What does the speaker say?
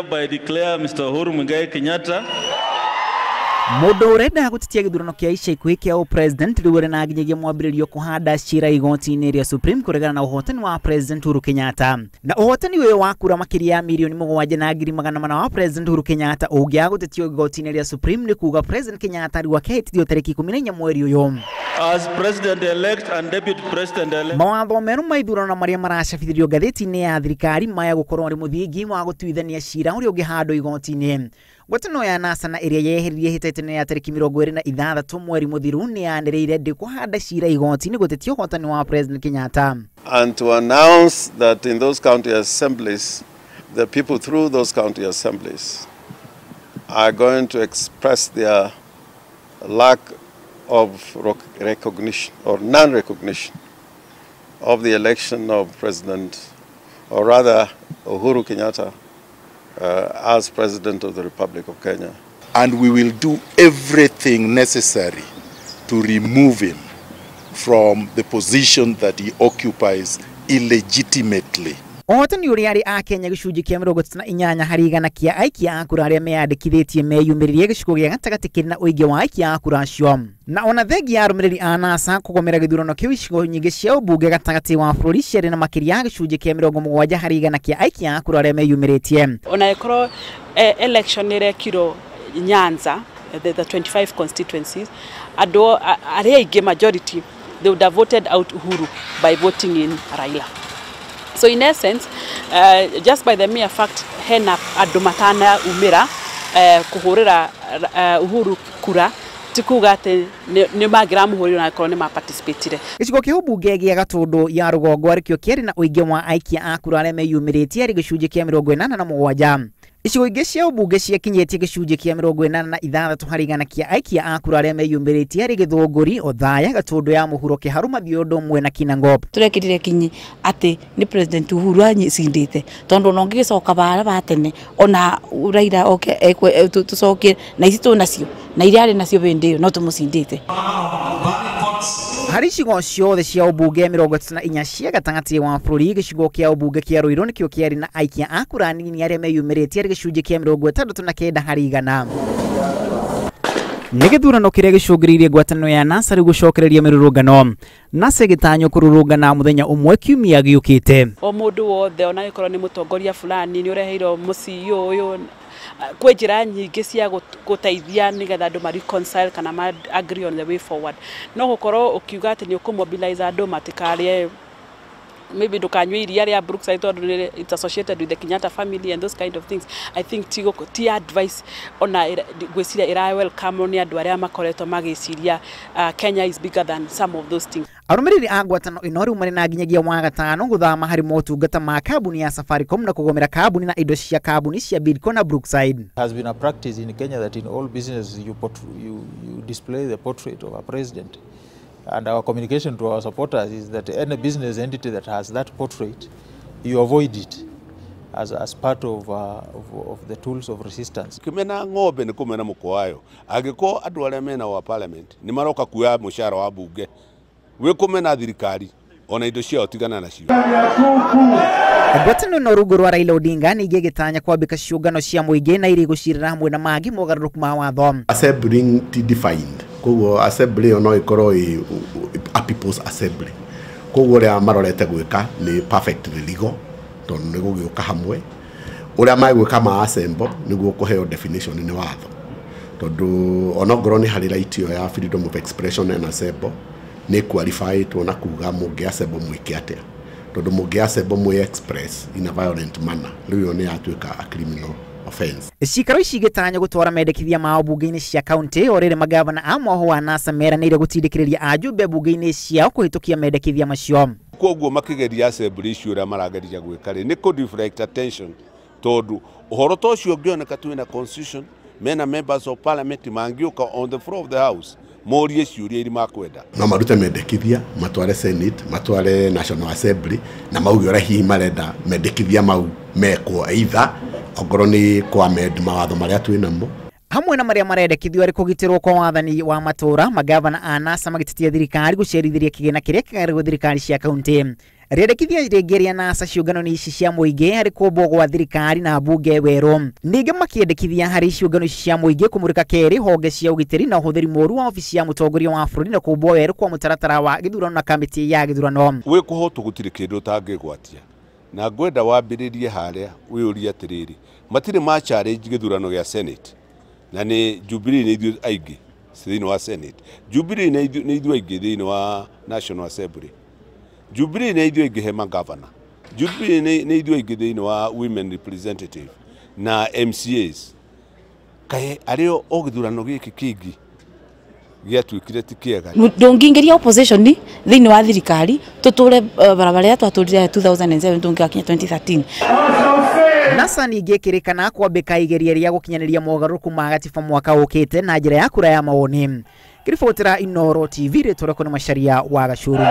Hereby declare Mr. Uhuru Muigai Kenyatta Mundu urenda gutitia githurano kia ica ikuhi kia president riu uri na nginyagia mwambiririo kuhanda cira igoti-ini ria Supreme kuregana na uhotani wa President Uhuru Kenyatta. Na uhotani uyu wa kura makiria ya 7,400,000 wa President Uhuru Kenyatta ungia gutetio igoti-ini ria Supreme ni kuga President Kenyatta riu akehitithio tariki 14 mweri uyu as president elect and deputy president elect. Mawatho meru ma ithurano na maria maracabithirio ngathĩti-inĩ ya thirikari maya gukorwo ari muthingi wa gutuithania cira uria ungihandwo igoti-inĩ. Ngwatano ya NASA na ĩrĩa yeheririe hĩtahĩtano ya tarĩki 26 mweri mũthiru nĩ yanĩrĩire ndĩkũhanda cira igoti-inĩ gũtetia ũhotani wa President Kenyatta. And to announce that in those county assemblies, the people through those county assemblies are going to express their lack of recognition or non-recognition of the election of President, or rather Uhuru Kenyatta, as President of the Republic of Kenya. And we will do everything necessary to remove him from the position that he occupies illegitimately. Ũhotani ũrĩa arĩ a Kenya gĩcunjĩ kĩa 38 harĩ igana kĩa aikia a kura arĩa meyandĩkithĩtie meyumĩririe gĩcigo gĩa gatagatĩ kĩrĩ na ũingĩ wa aikia a kura acio. Na ona thengia ya arũmĩrĩri a NASA kũgomera gĩthurano kĩu icigo nyingĩ cia ũmbunge gatagatĩ wa bũrũri ciarĩ na makĩria ya gĩcunjĩ kĩa 70 harĩ igana kĩa aikia a kura arĩa meyumĩrĩtie. Ona ĩkorwo election ĩrekirwo Nyanza, the 25 constituencies, andũ arĩa aingĩ majority they would have voted out Uhuru by voting in Raila. So in essence, just by the mere fact hena andu matana umira kuhurira Uhuru kura tikuga ati ni mangiramuhurira na korwo ni ma participatire. Gĩcigo kĩa ũmbunge gĩa Gatũndũ ya rũgongo arĩkĩo kĩarĩ na ũingĩ wa aikia a kura arĩa meyumĩrĩtie arĩ gĩcunjĩ kĩa 87. Icigo ingĩ cia ũmbunge ciakinyĩtie gĩcunjĩ kĩa 86 harĩ igana kĩa aikia a kura arĩa meyumĩrĩtie arĩ Gĩthũngũri, Othaya, Gatũndũ ya mũhuro, Kĩharũ, Mathiondo ũmwe na Kinangop. Turekirire kinyi atĩ nĩ President Uhuru anyicindĩte tondũ ona ũngĩgĩcoka bara ba tene ona Raila oke tũcokie na ici twĩnacio na iria arĩ nacio hĩndĩ ĩyo no tũmũcindĩte. Harĩ icigo ciothe cia ũmbunge 34 cia gatagatĩ wa bũrũri, gĩcigo kĩa ũmbunge kĩa Ruiru nĩkĩo kĩarĩ na aikia a kura nini arĩa meyumĩrĩtie arĩ gĩcunjĩ kĩa 69 harĩ igana. Nĩ gĩthurano kĩrĩa gĩcũngĩrĩirie ngwatanĩro ya NASA rĩu gũcokereria mĩrũrũngano. NASA ĩgĩtanywo kũrũrũngana mũthenya ũmwe kiumia gĩũkĩte. O mũndũ wothe ona gĩkorwo nĩ mũtongoria fulani nĩ ũreheirwo mũciĩ ũyũ kwĩ njĩra nyingĩ cia gũteithia nĩgetha andũ ma reconcile kana ma agree on the way forward. No gũkorwo ũkiuga atĩ nĩ ũkũmobilize andũ matikarĩe maybe ndũkanyue iria rĩa Brookside tondũ it's associated with the Kenyatta family and those kind of things. I think ti advice ona ngwĩciria ĩra welcome nĩ andũ arĩa makoretwo magĩciria Kenya is bigger than some of those things. Arũmĩrĩri a ngwatano ĩno rĩu marĩ na nginyagia Wagatano gũthama harĩ motungata ma kambuni ya Safaricom na kũgomera kambuni na indo cia kambuni cia Bidco na Brookside. It has been a practice in Kenya that in all businesses you display the portrait of a president. And our communication to our supporters is that any business entity that has that portrait, you avoid it as part of the tools of resistance. Kimena ng'ombe ni kumena mukwayo. Angĩkorwo andũ arĩa mena wa parliament ni maroka kuoya mũcara wa bunge, wĩ kũmena thirikari ona indo ciao tigana nacio. Ngwatanĩro na rungu rwa Raila Odinga ningĩ ĩgĩtanya kwambĩka ciũngano cia mũingĩ na irĩ gũcirĩra hamwe na mangĩ mogarũrũku ma watho. Assembly ti defined. Koguo assembly ĩyo no ĩkorwo ĩ a people's assembly. Koguo ũrĩa marorete gwĩka nĩ perfectly legal tondũ nĩ gũgĩũka hamwe. Ũrĩa magwĩka ma assemble nĩguo kũheo definition nĩ watho. Tondũ onongorwo nĩ harĩ right ĩyo ya freedom of expression and assemble nĩ qualified na kuga mũngĩ assemble mwĩke atĩa. Tondũ mũngĩ assemble mwĩ express in a violent manner rĩu ĩyo nĩ yatuĩka a criminal offense. Cikaro ici igĩtanywo gũtwara mendekithia mao bunge-inĩ cia kaunti o rĩrĩ magavana a mwoho wa NASA meranĩire gũtindĩkĩrĩria ajumbe bunge-inĩ ciao kũhĩtũkia mendekithia macio. Koguo makĩgeria assembly icio ũrĩa marageria gwĩka rĩ nĩ kũ deflect attention tondũ ũhoro ta ũcio ũngĩoneka twĩna constitution mena members of parliament mangĩũka on the floor of the house morie ciũria iria makwenda. No marute mendekithia matware Senate, matware National Assembly na mauge ũrĩa hihi marenda mendekithia mau mekwo either ongorwo nĩ kwa amend mawatho marĩa twĩ namo. Hamwe na marĩa marendekithio arĩ kũgitĩrwo kwa wathani wa matũra, magavana a NASA magĩtetia thirikari gũcerithĩria kĩgĩna kĩrĩa kĩgaĩrwo thirikari cia kaunti. Rĩendekithia rĩngĩ rĩa NASA ciũngano-inĩ ici cia mũingĩ harĩ kũmbwo gwa thirikari na mbunge werũ. Ningĩ makĩendekithia harĩ ciũngano ici cia mũingĩ kũmũrĩka kerĩ honge cia ũgitĩri na ũhũthĩri mũru wa obici ya mũtongoria wa bũrũri na kũmbwo werũ kwa mũtaratara wa gĩthurano na kamĩtĩ ya gĩthurano. Wĩ kũhotwo gũtirĩ kĩndũ ũtangĩgwatia, na ngwenda wambĩrĩrie harĩa wĩyũrie atĩrĩrĩ, matirĩ ma challenge gĩthurano gĩa Senate, na nĩ Jubilee nĩ ithuĩ aingĩ thĩinĩ wa Senate, Jubilee nĩ ithuĩ aingĩ thĩinĩ wa National Assembly, Jubilee nĩ ithuĩ aingĩ he magavana, Jubilee nĩ ithuĩ aingĩ thĩinĩ wa women representative na MCAs. Kaĩ arĩo o gĩthurano gĩkĩ kĩngĩ gĩatuĩkire ti kĩega. Ndũngĩingĩria opposition thĩinĩ wa thirikari tũtũre barabara ĩrĩa twatũrire 2007 tũngĩgakinya 2013. NASA ningĩ ĩkĩrĩkana kwambĩka igeria rĩa gũkinyanĩria mogarũrũku ma gatiba mwaka ũkĩte na njĩra ya kura ya mawoni. Ngĩribotera Inooro TV, rĩtwa rĩakwa nĩ Macharia wa Gacuru.